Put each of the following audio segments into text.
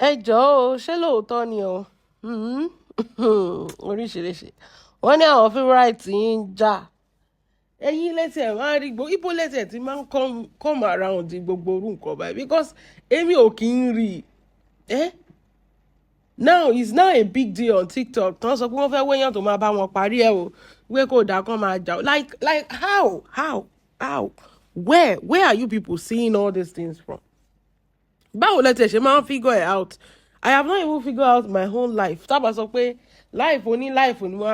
Ẹ jọ̀ọ́ o, ṣé lóòótọ́ ni o? Oríṣiríṣi. Wọ́n ní àwọn favourite yín ń jà. Ẹ̀yin létí ẹ̀ máa rí gbó, ibo létí ẹ̀ tí máa ń come around gbogbo irú nǹkan báyìí, because èmi ò kí ń rí i. Eh? Now it's now a big deal on TikTok. Tán sọ pé wọ́n fẹ́ wéyàn tó máa bá wọn parí ẹ̀ o. Wé kò dáa kán máa jà. Like how, where are you people seeing all these things from? Báwo lẹ tiẹ̀ ṣe máa ń figure it out? I have not even figured out my own life. Tá bá sọ pé life oní life ni mo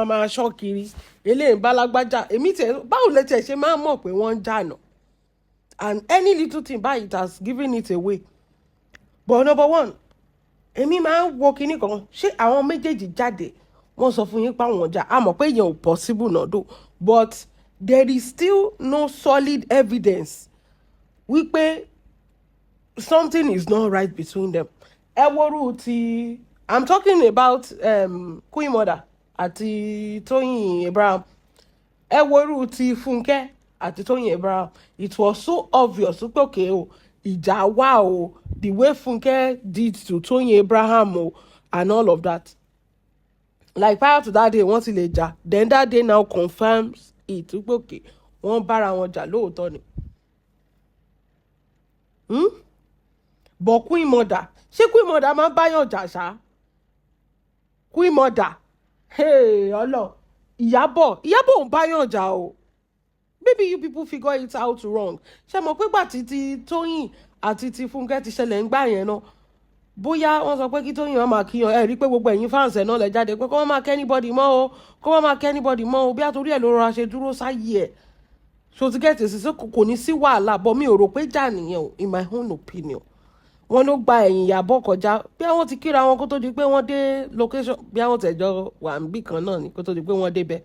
máa ṣọ́ kiri. Eléyìí ń bá lágbájá. Èmi tiẹ̀, báwo lẹ tiẹ̀ ṣe máa ń mọ̀ pé wọ́n ń jà náà? And any little thing báyìí, it has given it away. But number one, èmi máa ń wo kinní kan. Ṣé àwọn méjèèjì jáde, wọ́n sọ fún yín pé àwọn jà? A mọ̀ pé ìyẹn ò possible náà though, but there is still no solid evidence wípé something is not right between them. Ẹ worú ti, I'm talking about Queen Mother àti Tóyìn Abraham. Ẹ worú ti Fúnkẹ́ àti Tóyìn Abraham. It was so obvious pé okay o, ìjà wà o, the way Fúnkẹ́ did to Tóyìn Abraham o and all of that. Like, prior to that day, wọ́n ti lè jà. Then that day now confirms it pé okay, wọ́n bára wọn jà lóòótọ́ ni. But Queen Mother, ṣé Queen Mother máa ń báyàn jà ṣá? Queen Mother, hey, ọlọ Ìyábọ̀, Ìyábọ̀ ò ń báyàn jà o. Maybe you people figure it out wrong. Ṣé mo pé gbà tí ti Tóyìn àti ti Fúnkẹ́ ti ṣẹlẹ̀ ń gbà yẹn náà, bóyá wọ́n sọ pé kí Tóyìn wọn máa kíyan, ẹ rí i pé gbogbo ẹ̀yin fans ẹ̀ náà lẹ jáde pé kó wọ́n máa kẹ́ anybody mọ́ o, kó wọ́n máa kẹ́ anybody mọ́ o. Bí àtòrí ẹ̀ ló rọra ṣe dúró sáyé ẹ̀ so ti get sí, kò ní sí wàhálà. But mi ò rò pé jà nìyẹn o. In my own opinion, wọ́n ló gba ẹ̀yìn Ìyábọ̀ kọjá, bí àwọn ti kíra wọn kó tó di pé wọ́n dé location, bí àwọn tẹ̀jọ́ wà níbì kan náà ni kó tó di pé wọ́n débẹ̀,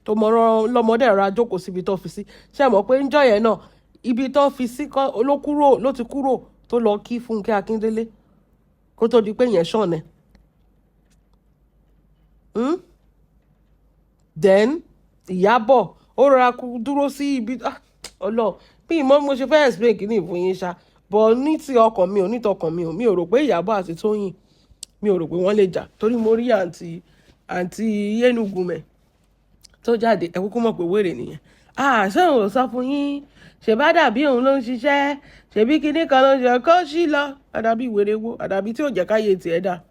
tó mọ̀rọ̀ lọ́mọdé ẹ̀rọ ajókòó síbi tó fi sí. Ṣé mọ̀ pé ńjọ́ yẹn náà, ibi tó fi sí kọ́ ló kúrò, ló ti kúrò tó lọ kí Fúnkẹ́ Akíndélé kó tó di pé yẹn ṣọ̀nẹ̀. Then Ìyábọ̀ ó rọra dúró sí ibi ọlọ́ bí ìmọ̀ mo ṣe fẹ́ explain kí ni ìfún yín ṣá. But ní ti ọkàn mi ò, ní tọkàn mi ò, mi ò rò pé Ìyábọ̀ àti Tóyìn, mi ò rò pé wọ́n lè jà, torí mo rí àǹtí Yénugùnmẹ̀ tó jáde. Ẹ kúkú mọ̀ pé wèrè nìyẹn. Ah, ṣé òun ò sọ fún yín? Ṣèbá dàbí òun ló ń ṣiṣẹ́, ṣèbí kinní kan ló ń ṣe kó sí lọ. Àdàbí wèrè wo? Àdàbí tí ò jẹ́ káyé tiẹ̀ dà.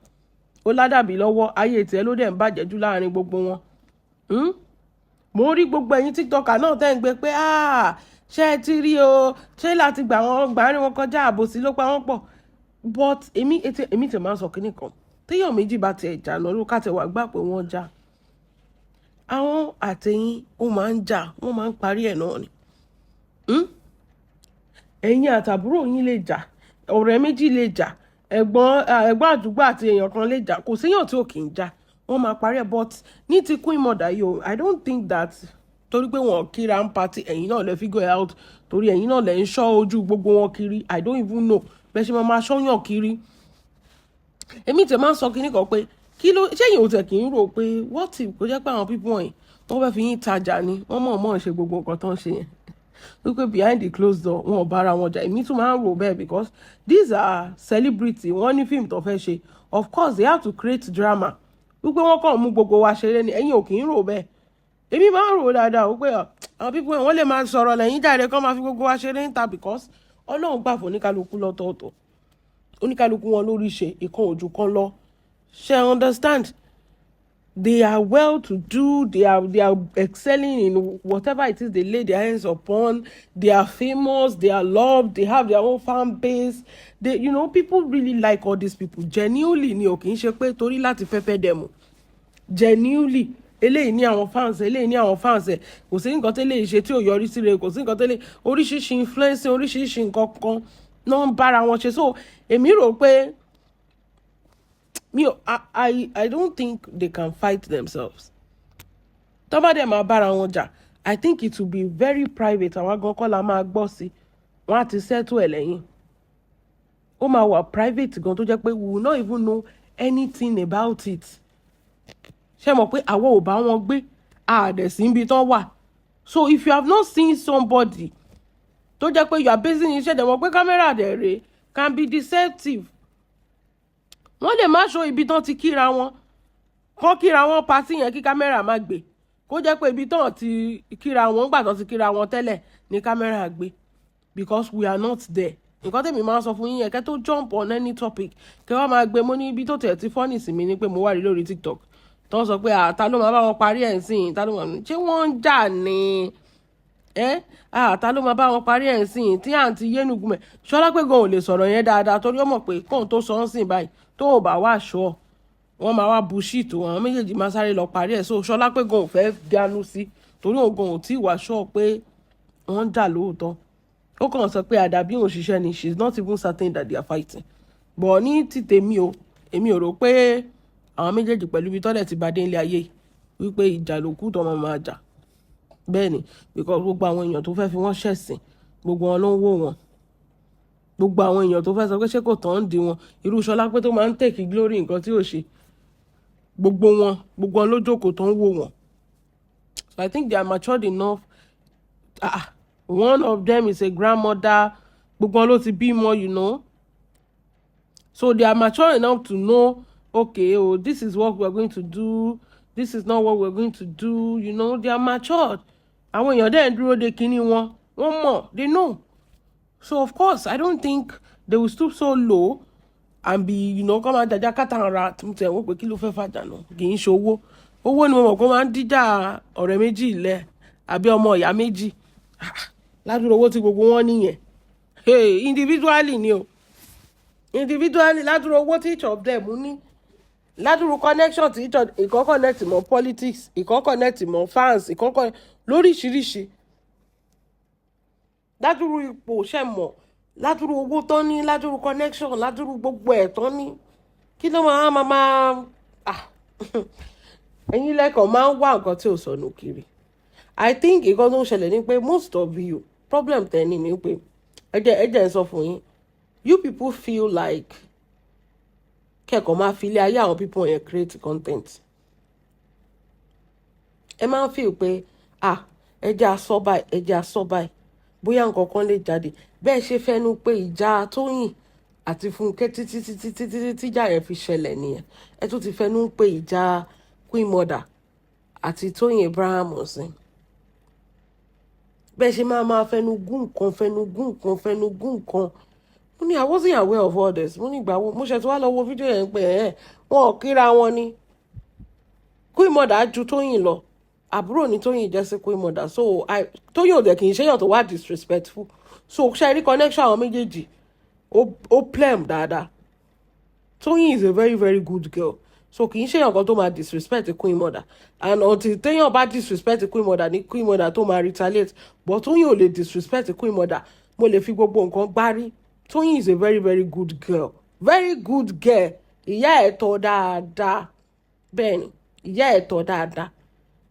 Ó ládàbí lọ́wọ́, ayé tiẹ̀ ló dẹ̀ ń bàjẹ́ jù láàrin gbogbo wọn. Mo rí gbogbo ẹ̀yin TikToker náà tẹ́ ń gbé pé, ah, ṣé ẹ ti rí o, ṣé láti gbà wọ́n gbà rí wọn kọjá, àbòsí ló pa wọ́n pọ̀. But èmi tẹ̀ máa ń sọ kinní kan: téèyàn méjì bá tiẹ̀ jà náà, ló ká tẹ̀ wá gbà pé wọ́n jà, àwọn àtẹ̀yìn ó máa ń jà, wọ́n máa ń parí ẹ̀ náà ni. Ẹ̀yin àtàbúrò yín lè jà, ọ̀rẹ́ méjì lè jà, ẹ̀gbọ́n àdúgbò àti èèyàn kan lè jà. Kò séèyàn tí ò kì í jà, wọ́n máa parí ẹ̀. But ní ti Queen Mother yìí o, I don't think that, torí pé wọn kíra ń party. Ẹ̀yin náà lè figure it out, torí ẹ̀yin náà lè ń ṣọ́ ojú gbogbo wọn kiri. I don't even know bẹ́ẹ̀ ṣe máa ṣọ́yàn kiri. Èmi tẹ̀ máa ń sọ kinní kan pé kí ló ṣé èyàn ò tẹ̀ kí ń rò pé what if kó jẹ́ pé àwọn people wọ̀nyí, wọ́n fẹ́ fi yín tajà ni, wọ́n mọ̀ mọ̀ ṣe gbogbo nǹkan tó ń ṣe yẹn, wípé behind the closed door, wọn ò bára wọn jà? Èmi tún máa ń rò bẹ́ẹ̀, because these are celebrity. Wọ́n ní fíìmù tó fẹ́ ṣe. Of course they have to create drama, wípé wọ́n kàn mú gbogbo wa ṣeré ni. Ẹ̀yin ò kì í rò bẹ́ẹ̀? Èmi máa ń rò dáadáa wípé àwọn people wọ́n lè máa sọ̀rọ̀ lẹ́yìn jáde kán máa fi gbogbo wa ṣeré níta, because Ọlọ́run gbà fún oníkálukú lọ́tọ̀ọ̀tọ̀, oníkálukú wọn lórí ṣe ìkan ojú kan lọ. Ṣe understand? They are well to do. They are excelling in whatever it is they lay their hands upon. They are famous, they are loved, they have their own fan base. They you know people really like all these people genuinely ni o. Kì í ṣe pé torí láti fẹ́fẹ́ dẹ̀ mọ̀ genuinely. Eléyìí ní àwọn fans, eléyìí ní àwọn fans ẹ̀. Kò sí nǹkan tẹ́lẹ̀ ṣe tí ò yọrí sí rẹ̀. Kò sí nǹkan tẹ́lẹ̀, oríṣiríṣi influence, oríṣiríṣi nǹkan kan náà ń bára wọn ṣe. So èmi rò pé mi ò, I don't think they can fight themselves. Tó bá dẹ̀ máa bára wọn jà, I think it will be very private. Àwọn gan kọ́ la máa gbọ́ sí. Wọ́n á ti settle ẹ̀ lẹ́yìn. Ó máa wà private gan tó jẹ́ pé we will not even know anything about it. Ṣé mọ̀ pé àwọn ò bá wọn gbé àdẹ̀ sí ibi tán wà? So if you have not seen somebody tó jẹ́ pé you are basing iṣẹ́ dẹ̀ mọ̀ pé camera dẹ̀ rèé can be deceptive. Wọ́n lè má show ibi tán ti kíra wọn, kán kíra wọn party yẹn, kí camera má gbé, kó jẹ́ pé ibi tán ti kíra wọn gbà tán ti kíra wọn tẹ́lẹ̀ ní camera gbé, because we are not there. Nǹkan tèmi máa ń sọ fún yín yẹn, kẹ́ tó jump on any topic, kẹ́ wá máa gbé. Mo ní ibi tó tẹ̀ tí funny sí mi ni pé mo wà rí lórí TikTok tó ń sọ pé àta ló máa bá wọn parí ẹ̀ ń sìn, ta ló máa ṣé wọ́n ń jà ní ẹ́, àta ló máa bá wọn parí ẹ̀ ń sìn, tí àǹtí Yénugumẹ̀ Ṣọlá pé gan ò lè sọ̀rọ̀ yẹn dáadáa, torí ó mọ̀ pé kóun tó sọ ń sìn báyìí, tó ò bá wà ṣọ́, wọ́n máa wá bullshit wọn, àwọn méjèèjì máa sáré lọ parí ẹ̀. So Ṣọlá pé gan ò fẹ́ ganu sí, torí òun gan ò tí ì wá ṣọ́ pé wọ́n ń jà lóòótọ́. Ó kàn sọ pé àdàbí òun ṣiṣẹ́ ni. She is not even certain that they are fighting. But ní ti tèmi o, èmi ò rò pé àwọn méjèèjì, pẹ̀lú ibi tọ́lẹ̀ ti bá dé ilé ayé, wípé ìjà ló kù tó máa máa jà. Bẹ́ẹ̀ ni, because gbogbo àwọn èèyàn tó fẹ́ fi wọ́n ṣẹ̀sìn, gbogbo wọn ló ń wò wọ́n. Gbogbo àwọn èèyàn tó fẹ́ sọ pé ṣé kò tán ń di wọn, irú Ṣọlá pé tó máa ń take glory nǹkan tí ò ṣe, gbogbo wọn, gbogbo wọn ló jókòó tó ń wò wọ́n. So I think they are matured enough. Ah, one of them is a grandmother. Gbogbo wọn ló ti bímọ. So they are mature enough to know, okay, oh, this is what we are going to do, this is not what we are going to do. They are matured. Àwọn èèyàn dẹ̀ ń dúró de kinní wọn, wọ́n mọ̀, they know. So of course, I don't think they will stoop so low and be kọ́ máa jàjà kátàrà tẹ̀ wọ́n pé kí ló fẹ́ fàjà náà. Kì í ṣe owó. Owó ni mo mọ̀ pé ó máa ń díjà ọ̀rẹ́ méjì lẹ̀ àbí ọmọ ìyá méjì. Ládùúgbò owó tí gbogbo wọn nìyẹn. Hey, individually ni o, individually, ládùúgbò owó tí each of them ní, ládùúgbò connection tí each of ìkan connect mọ́ politics, ìkan connect mọ́ fans, ìkan connect lóríṣiríṣi, ládùúgbò ipò ṣẹ̀ mọ̀, ládùúgbò owó tán ní, ládùúgbò connection, ládùúgbò gbogbo ẹ̀ tán ní, kí ló máa ah, ẹ̀yin lẹ́kọ̀ọ́ máa ń wá nǹkan tí ò sọnù kiri. I think nǹkan tó ń ṣẹlẹ̀ ni pé most of you, problem tẹ̀ ní ni pé ẹ jẹ́ ń sọ fún yín, you people feel like kẹ́kọ̀ọ́ máa fi ilé ayé àwọn people yẹn create content. Ẹ máa ń feel pé, ah, ẹ jẹ́ asọ́ báyìí, ẹ jẹ́ asọ́ báyìí, bóyá nǹkan kan lè jáde. Bẹ́ẹ̀ ṣe fẹ́nu pé ìjà Tóyìn àti Fúnkẹ́ títí títí títí tíjà yẹn fi ṣẹlẹ̀ nìyẹn. Ẹ tún ti fẹ́nu pé ìjà Queen Mother àti Tóyìn Abraham sí. Bẹ́ẹ̀ ṣe máa máa fẹnu gún nǹkan, fẹnu gún nǹkan, fẹnu gún nǹkan. Mo ní I wasn't aware of all this. Mo ní ìgbà wo mo ṣe tí wàá lọ wo fídíò yẹn pé ẹ̀ wọn ò kíra wọn ni. Queen Mother ju Tóyìn lọ, àbúrò ní Tóyìn jẹ́ sí Queen Mother. So Tóyìn ò dẹ̀ kì í ṣèyàn tó wà disrespectful. So ṣe rí connection àwọn méjèèjì, ó plem dáadáa. Tóyìn is a very, very good girl, so kì í ṣèyàn kan tó máa disrespect Queen Mother, and until téèyàn bá disrespect Queen Mother ní Queen Mother tó máa retaliate. But Tóyìn ò lè disrespect Queen Mother. Mo lè fi gbogbo nǹkan gbárí. Tóyìn is a very, very good girl, very good girl. Ìyá ẹ̀ tọ́ dáadáa. Bẹ́ẹ̀ ni, ìyá ẹ̀ tọ́ dáadáa.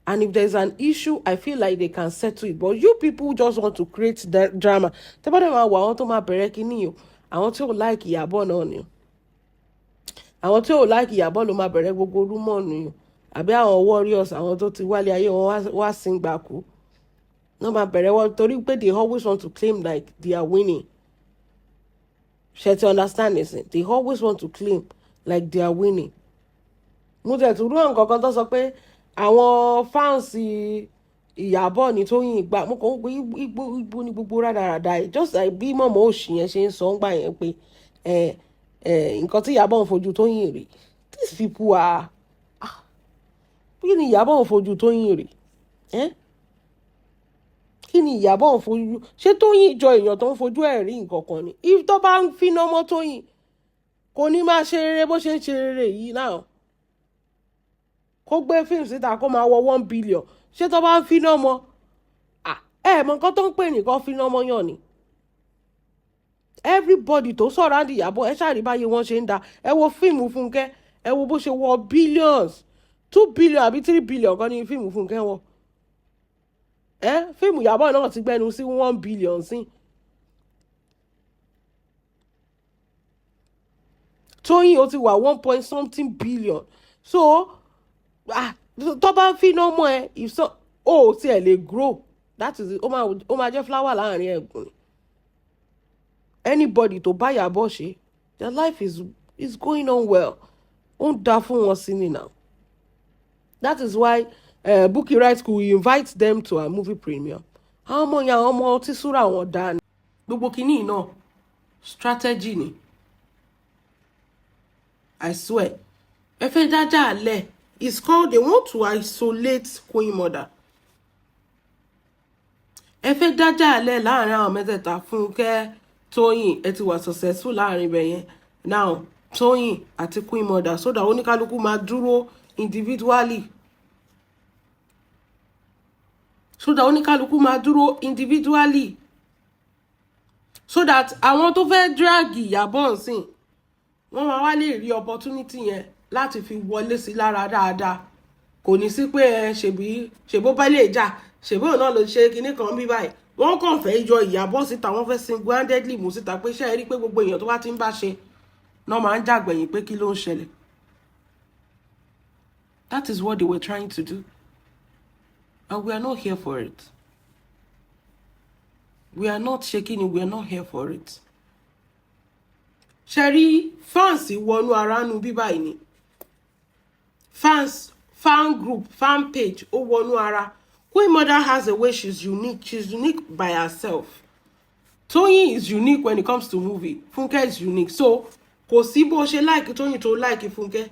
And if there's an issue, I feel like they can settle it, but you people just want to create the drama. Tẹ́ bá dẹ̀ máa wọ àwọn tó máa bẹ̀rẹ̀ kínní o, àwọn tí ò like Ìyábọ̀ náà ni o. Àwọn tí ò like Ìyábọ̀ ló máa bẹ̀rẹ̀ gbogbo rumour ni o, àbí àwọn warriors, àwọn tó ti wálé ayé wọn wá sí gbà kú náà máa bẹ̀rẹ̀ wọ́n, torí pé they always want to claim like they are winning. Ṣe ti understand this? They always want to claim like they are winning. Mo tẹ̀ tún rú nǹkan kan tó sọ pé àwọn fans Ìyábọ̀ ní Tóyìn gbà. Mo kàn ń pé igbó igbó ní gbogbo rádaràda yìí, just like bí mọ̀mọ́ òṣì yẹn ṣe ń sọ ń gbà yẹn pé ẹ ẹ nǹkan tí Ìyábọ̀ ń fojú Tóyìn rí. These people are, ah, kí ni Ìyábọ̀ ń fojú Tóyìn rí? Ẹ kí ni Ìyábọ̀ ń fojú? Ṣé Tóyìn jọ èèyàn tó ń fojú ẹ̀ rí nǹkan kan ni? If tó bá ń finá mọ́ Tóyìn, kò ní máa ṣe rere bó ṣe ń ṣe rere yìí náà, kó gbé fíìmù síta, kó máa wọ 1 billion. Ṣé tó bá ń finá mọ́ ẹ mọ nǹkan tó ń pè nìkan finá mọ́ yàn ni? Everybody tó sọ̀rọ̀ àǹdí Ìyábọ̀, ẹ ṣáà rí báyìí wọ́n ṣe ń da. Ẹ wo fíìmù Fúnkẹ́, ẹ wo bó ṣe wọ billions, 2 billion àbí 3 billion kan ní fíìmù Fúnkẹ́ wọ. Ẹ fíìmù Ìyábọ̀ náà ti gbẹnu sí 1 billion sí. Tóyìn ó ti wà one point something billion. So ah, tó bá ń finá mọ́ ẹ, if so, ó tiẹ̀ lè grow. That is it. Ó máa jẹ́ flower láàrin ẹ̀gùn ni. Anybody tó bá Ìyábọ̀ ṣe, their life is It's going on well. Ó ń da fún wọn sí ni now. That is why Bukky Wright could invite them to her movie premiere. Àwọn ọmọ yẹn, àwọn ọmọ tí súrà wọn dá ni. Gbogbo kìíní náà strategy ni. I swear. Ẹ fẹ́ dájà lẹ̀. It's called they want to isolate Queen Mother. Ẹ fẹ́ dájà lẹ̀ láàrin àwọn mẹ́tẹ̀ẹ̀ta. Fúnkẹ́, Tóyìn, ẹ ti wà successful láàrin ibẹ̀ yẹn. Now, Tóyìn àti Queen Mother, so that oníkálukú máa dúró individually. So that oníkálukú máa dúró individually. So that àwọn tó fẹ́ drag Ìyábọ̀ nsìn, wọ́n máa wá lè rí opportunity yẹn láti fi wọlé sí lára dáadáa. Kò ní sí pé ẹ ṣèbí ṣèbó bá lè jà, ṣèbó náà ló ṣe kinní kan bí báyìí. Wọ́n kàn fẹ́ yọ Ìyábọ̀ síta, wọ́n fẹ́ single handedly mú síta pé ṣé ẹ rí pé gbogbo èèyàn tó bá ti ń bá ṣe náà máa ń jàgbẹ̀yìn, pé kí ló ń ṣẹlẹ̀. That is what they were trying to do. And we are not here for it. We are not shaking it, we are not here for it. Ṣe rí fans wọnú ara nu bí báyìí ni. Fans, fan group, fan page, ó wọnú ara. Queen Mother has a way, she's unique. She's unique by herself. Toyin is unique when it comes to movie. Funke is unique. So, kò sí bó ṣe like Toyin tó like Funke.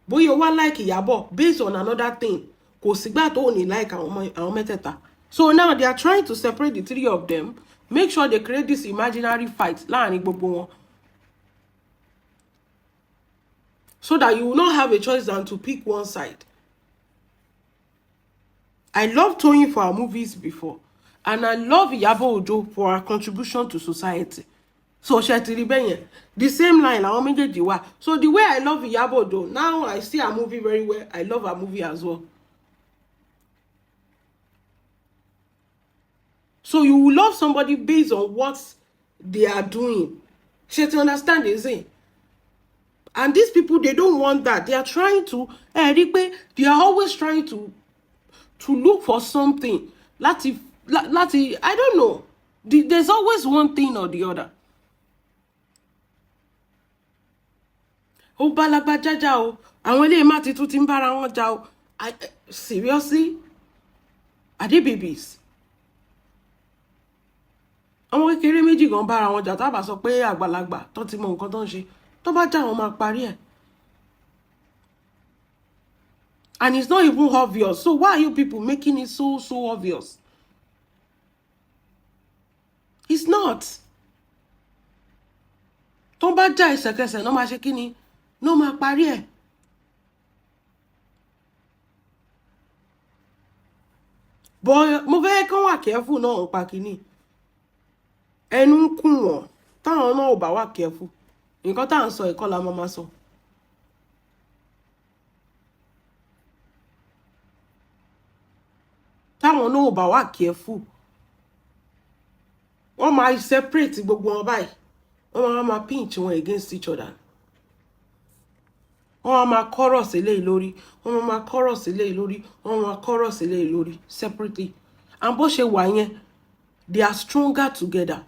Bóyá o wá like Ìyábọ̀ based on another thing. Kò sígbà tó ò ní like àwọn mẹ́tẹ̀ẹ̀ta. So now they are trying to separate the three of them. Make sure they create this imaginary fight láàrin gbogbo wọn. So that you will not have a choice than to pick one side. I love Toyin for her movies before. And I love Iyabo Ojo for her contribution to society. So ṣe ti rí bẹ́yẹn. The same line làwọn méjèèjì wà. So the way I love Iyabo Ojo, now I see her movie very well. I love her movie as well. So you will love somebody based on what they are doing. Ṣe ti understand the thing? And these people, they don't want that. They are trying to, ẹ rí pé they are always trying to look for something. Láti, láti, I don't know. There's always one thing or the other. Ó bá lágbájá jà o. Àwọn eléyìí má ti tún ti ń bára wọn jà o. Seriously? Are they babies? Àwọn kékeré méjì gan bára wọn jà, tá bá sọ pé àgbàlagbà tó ti mọ nǹkan tó ń ṣe. Tó bá jà, wọ́n máa parí ẹ̀. And it's not even obvious. So why are you people making it so, so obvious? It's not. Tó bá jà, ẹsẹ̀kẹsẹ̀ náà máa ṣe kí ni? Náà máa parí ẹ̀. But mo fẹ́ kán wà careful náà ń pa kínní. Ẹnu ń kùn wọ́n, táwọn náà ò bá wà careful. Nǹkan tá à ń sọ ẹ̀kọ́ la máa máa sọ. Táwọn náà ò bá wà careful, wọ́n máa separate gbogbo wọn báyìí. Wọ́n máa máa pinch wọn against each other. Wọ́n máa máa kọ́rọ̀ sílé lórí. Wọ́n máa máa kọ́rọ̀ sílé lórí. Wọ́n máa kọ́rọ̀ sílé lórí separately. And bó ṣe wà yẹn, they are stronger together.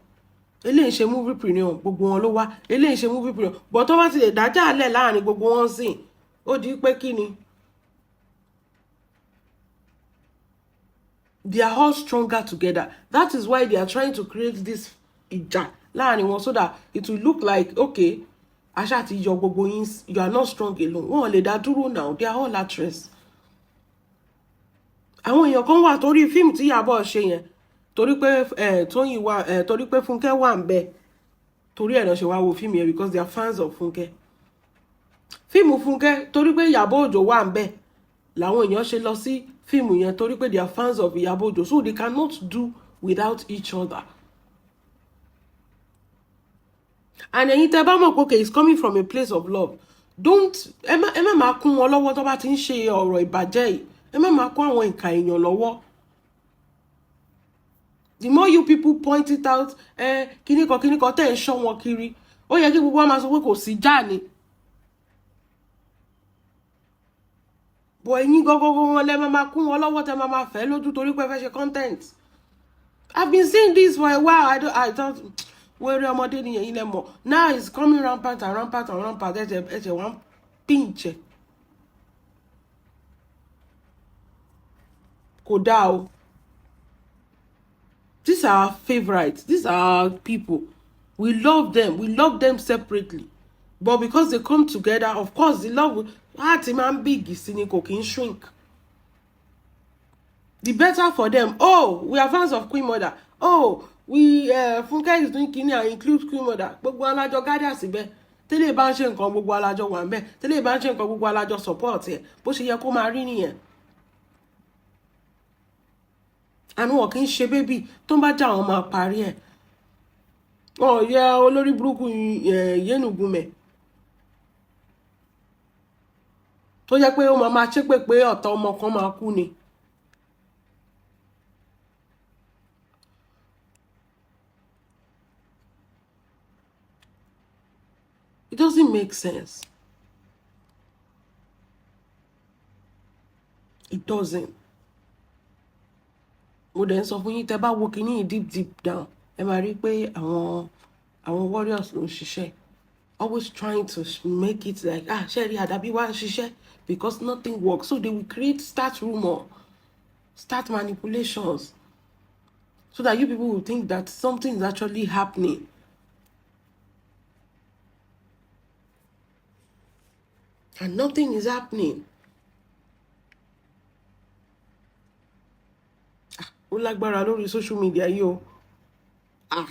Eléyìí ṣe movie premiere, gbogbo wọn ló wá. Eléyìí ṣe movie premiere. But tó bá ti lè dájà lẹ̀ láàrin gbogbo wọn sìn, ó di pé kí ni? They are all stronger together. That is why they are trying to create this ìjà láàrin wọn, so that it will look like, okay, aṣá ti yọ gbogbo yín, you are not strong alone. Wọn ò lè dá dúró now. They are all actress. Àwọn èèyàn kan wà torí fíìmù tí Ìyábọ̀ ṣe yẹn, torí pé Tóyìn wà, torí pé Fúnkẹ́ wà ń bẹ, torí ẹ̀ náà ṣe wá wo fíìmù yẹn, because they are fans of Fúnkẹ́. Fíìmù Fúnkẹ́, torí pé Ìyábọ̀ Òjó wà ń bẹ làwọn èèyàn ṣe lọ sí fíìmù yẹn, torí pé they are fans of Ìyábọ̀ Òjó. So they cannot do without each other. And ẹ̀yin tẹ́ bá mọ̀ pé okay, it's coming from a place of love, don't, ẹ má máa kún wọn lọ́wọ́ tó bá ti ń ṣe ọ̀rọ̀ ìbàjẹ́ yìí. Ẹ má máa kún àwọn ìkà èèyàn lọ́wọ́. The more you people point it out, kíní kan kíní kan tẹ́ ẹ̀ ń ṣọ́ wọn kiri, ó yẹ kí gbogbo wa máa sọ pé kò sí já ni. But ẹ̀yin gangan wọn lẹ máa máa kún wọn lọ́wọ́, tẹ́ máa máa fẹ́ lójú torí pé ẹ fẹ́ ṣe content. I've been seeing this for a while. I don't, I thought Wẹ́rẹ́ ọmọdé ni ẹ̀yin lẹ mọ̀. Now it's coming rampant and rampant and rampant. Ẹ̀jẹ̀ wọ́n pinch ẹ̀. Kò dáa o. These are our favourites. These are our people. We love them. We love them separately, but because they come together, of course the love heart máa ń big sí ni, kò kí ń shrink. The better for them. Oh, we are fans of Queen Mother. Oh, we Funke is doing kini and include Queen Mother. Gbogbo alájọ gádà síbẹ̀. Tẹ́lẹ̀ bá ń ṣe nǹkan, gbogbo alájọ wà ń bẹ̀. Tẹ́lẹ̀ bá ń ṣe nǹkan, gbogbo alájọ support ẹ̀. Bó ṣe yẹ kó máa rí nìyẹn. Àánú wọn kì í ṣe baby. Tó ń bá jà, wọn máa parí ẹ̀. Wọn yẹ olórí burúkú yénùgúnmẹ̀ tó jẹ́ pé ó máa máa ṣépè pé ọ̀tá ọmọ kan máa kú ni. It doesn't make sense. It doesn't. Mo dẹ̀ ń sọ fún yín, tẹ́ bá wo kinní yìí deep deep down, ẹ máa rí pé àwọn warriors ló ń ṣiṣẹ́, always trying to make it like, ah, ṣé rí àdàbí wá ń ṣiṣẹ́, because nothing works, so they will create, start rumor, start manipulations, so that you people will think that something is actually happening. And nothing is happening. Ah, ó lágbára lórí social media yìí o. Ah.